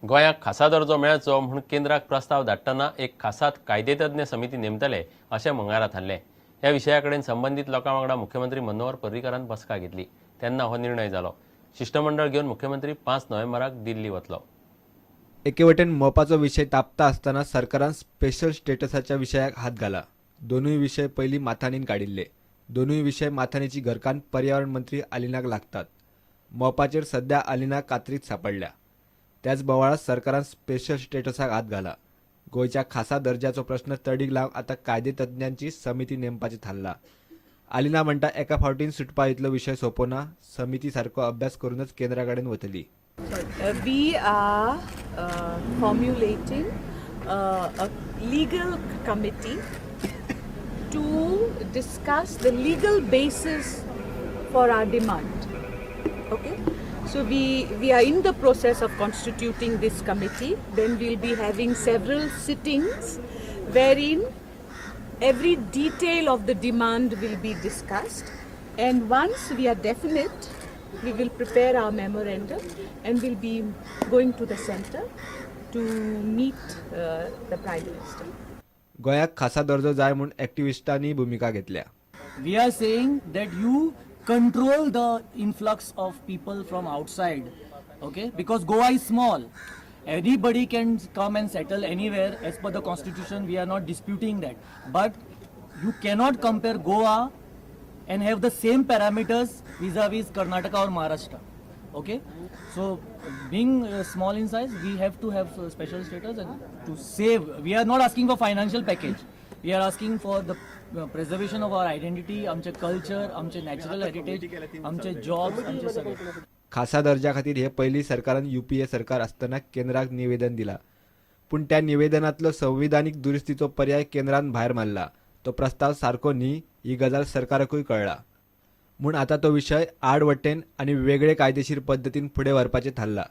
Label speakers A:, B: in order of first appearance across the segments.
A: गोंयाक खासा दर्जो मेळचो म्हूण केंद्राक प्रस्ताव धाडटना एक खासा कायदेतज्ञ समिती नेमतले अशें मंगळारा थारलें. ह्या विशया कडेन संबंदीत लोकां वांगडा मुख्यमंत्री मनोहर पर्रीकारान बसका घेतली तेन्ना हो निर्णय जालो. शिश्टमंडळ घेवन मुख्यमंत्री 5 नोव्हेंबराक दिल्ली वतलो.
B: एके वटेन मोपाचो विशय तापता आसतना सरकारान स्पेशल स्टेटसाच्या विशयाक हात घाला. दोनूय विशय पयलीं माथानीन काडिल्ले. दोनूय विशय माथानीची घरकान्न पर्यावरण मंत्री आलिनाक लागतात. मोपाचेर सध्या आलिना कात्रीत सांपडल्या. त्याच बोवाळांत सरकारान स्पेशल स्टेटसाक हात घाला. गोंयच्या खासा दर्जाचो प्रस्न तडीक लावंक आतां कायदेतज्ञांची समिती नेमपाचें थारलां. आलिना म्हणटा, एका फावटीन सुटपा इतलो विशय सोंपो ना. समिती सारको अभ्यास करूनच केंद्रा कडेन वतली.
C: We are formulating a legal committee to discuss the legal basis for our demand. Okay, so we are in the process of constituting this committee. Then we'll be having several sittings wherein every detail of the demand will be discussed, and once we are definite, we will prepare our memorandum and we'll be going to the center to meet the Prime Minister.
B: गोंयाक खासा दर्जो जाय म्हूण एक्टिविस्टांनी भुमिका घेतल्या.
D: We are saying that you control the influx of people from outside, okay, because Goa is small. Anybody can come and settle anywhere as per the constitution. We are not disputing that, but you cannot compare Goa and have the same parameters vis-a-vis Karnataka or Maharashtra, okay? So being small in size, we have to have special status and to save. We are not asking for financial package. We are asking for the preservation of our identity, आमचे culture, आमचे natural heritage, आमचे jobs, आमचे सगळे.
B: खासा दर्जा खातीर हे पयलीं सरकारान यूपीए सरकार आसतना केंद्राक निवेदन दिला. पूण त्या निवेदनांतलो संविधानीक दुरुस्तीचो पर्याय केंद्रान भायर मारला. तो प्रस्ताव सारको न्ही ही गजाल सरकाराकूय कळ्ळा. म्हूण आतां तो विशय आड वटेन आनी वेगळे कायदेशीर पद्दतीन फुडें व्हरपाचें थारलां.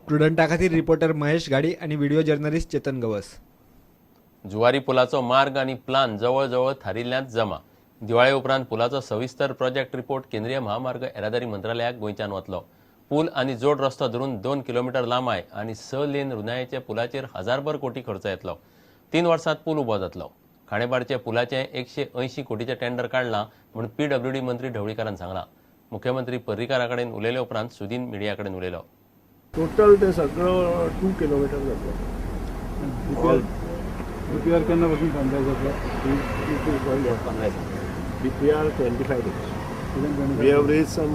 B: प्रुडंटा खातीर रिपोर्टर महेश घाडी आनी व्हिडिओ जर्नलिस्ट चेतन गवस.
A: जुवारी पुलाचो मार्ग आनी प्लान जवळ जवळ थारिल्ल्यांत जमा. दिवाळे उपरांत पुलाचो सविस्तर प्रोजेक्ट रिपोर्ट केंद्रीय म्हामार्ग येरादारी मंत्रालयाक गोंयच्यान वतलो. पूल आनी जोड रस्तो धरून 2 किलोमिटर लांबाय आनी 6 लेन रुंदायेच्या पुलाचेर हजारभर कोटी खर्च येतलो. 3 वर्सांत पूल उबो जातलो. खांडेपारचे पुलाचें 180 कोटीचें टेंडर काडलां म्हूण पीडब्ल्यूडी मंत्री ढवळीकारान सांगलां. मुख्यमंत्री पर्रीकारा कडेन उलयले उपरांत सुदीन मिडिया कडेन उलयलो.
E: टोटल ते सगळं 2 किलोमिटर जातलो.
F: डीपीआर केन्ना पासून फायनलायज जातलो?
E: DPR 25 days. We have raised some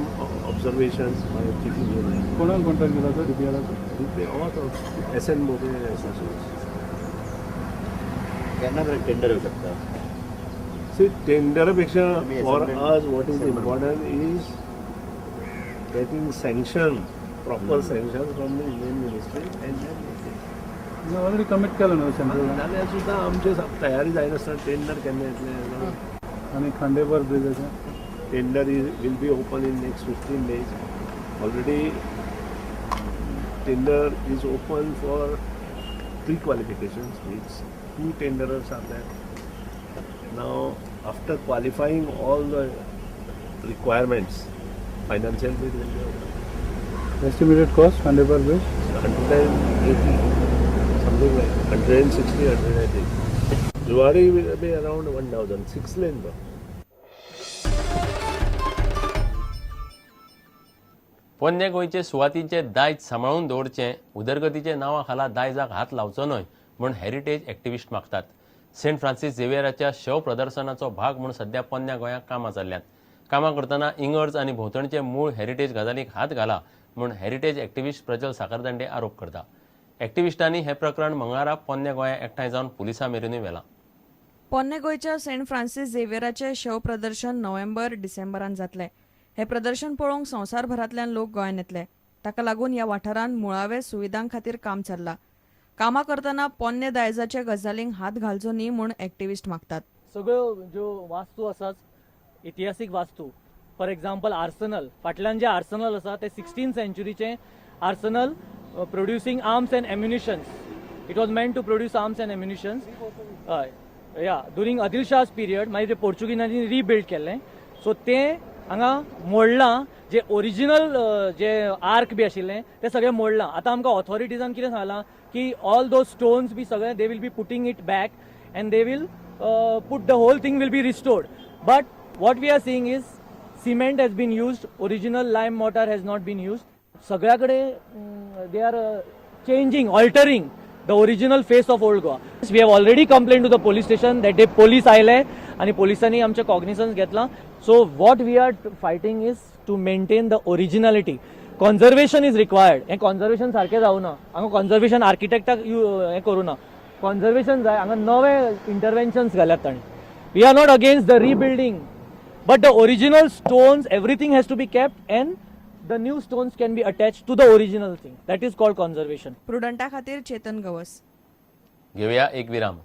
E: observations by chief engineer.
F: कोणाक कॉन्ट्रॅक्ट दिला तो डीपीआराचो?
E: All S N Bhobe Associates.
G: केन्ना मेरेन टेंडर येऊ शकता?
E: See, टेंडरापेक्षा
G: तुम्ही
E: for
G: assembly-
E: us what is important is getting sanction, proper sanction from the Indian ministry and then
F: already commit केलं ना सेंट्रल?
E: जाल्यार सुद्दां आमचे तयारी जायनासतना टेंडर केन्ना येतलें?
F: आणि Khandepar ब्रिजाचे?
E: Tender is will be open in next 15 days. Already tender is open for pre-qualifications, means two tenderers are there. Now, after qualifying all the requirements, financial bid will be open.
F: Estimated cost Khandepar bridge?
E: 180, something like 160, 180. Zuari will be around 1000, six lane though.
A: पोन्ने गोंयचे सुवातींचे दायज सांबाळून दवरचें, उदरगतीच्या नांवा खाला दायजाक हात लावचो न्हय म्हूण हेरिटेज एक्टिविस्ट मागतात. सेंट फ्रांसीस झेवियराच्या शव प्रदर्शनाचो भाग म्हूण सध्या पोन्न्या गोंयांत कामां चल्ल्यांत. कामां करतना इंगर्ज आनी भोंवतणचे मूळ हेरिटेज गजालींक हात घाला म्हूण हेरिटेज एक्टिविस्ट प्रजल साखरदांडे आरोप करता. एक्टिविस्टांनी हें प्रकरण मंगळारा पोन्न्या गोंया एकठांय जावन पुलिसां मेरेनूय व्हेलां.
H: पोन्ने गोंयच्या सेंट फ्रांसीस झेवियराचें शव प्रदर्शन नोव्हेंबर डिसेंबरान जातलें. हें प्रदर्शन पळोवंक संवसारभरांतल्यान लोक गोंयांत येतले. ताका लागून ह्या वाठारांत मुळावे सुविधां खातीर काम चल्लां. कामां करतना पोन्ने दायजाच्या गजालींक हात घालचो न्ही म्हूण एक्टिविस्ट मागतात.
D: सगळ्यो ज्यो वास्तू आसात, इतिहासीक वास्तू, फॉर एक्झाम्पल आर्सनल, फाटल्यान जे आर्सनल आसा ते 16 सेंच्युरीचें arsenal, producing arms and ammunitions. It was meant to produce arms and ammunitions, हय, या ड्युरींग आदिल शाह's पिरियड. मागीर ते पोर्चुगीजांनी रिबिल्ड केल्लें. सो तें हांगा मोडलां जे ओरिजिनल जे आर्क बी आशिल्लें ते सगळें मोडलां. आतां आमकां ऑथॉरिटीजान कितें सांगलां की ऑल those stones बी सगळे they will be putting it back and they will put the whole thing will be restored. But what we are seeing is cement has been used, original lime mortar has not been used. सगळ्या कडेन they are changing, altering the original face of old Goa. We have already complain to the police station that day. Police आयले आनी पोलिसांनी आमचें कॉग्निसन्स घेतलां. So what we are fighting is to maintain the originality. Conservation is required. हें conservation सारकें जावना हांगा. Conservation आर्किटेक्टाक हें करूं ना. कॉन्जर्वेशन जाय हांगा. नवे इंटरवेन्शन्स घाल्यात ताणें. We are not against the rebuilding, but the original stones, everything has to be kept and the new stones can be attached to the original thing. That is called conservation.
H: प्रुडंटा खातीर चेतन गवस.
A: घेवया एक विराम.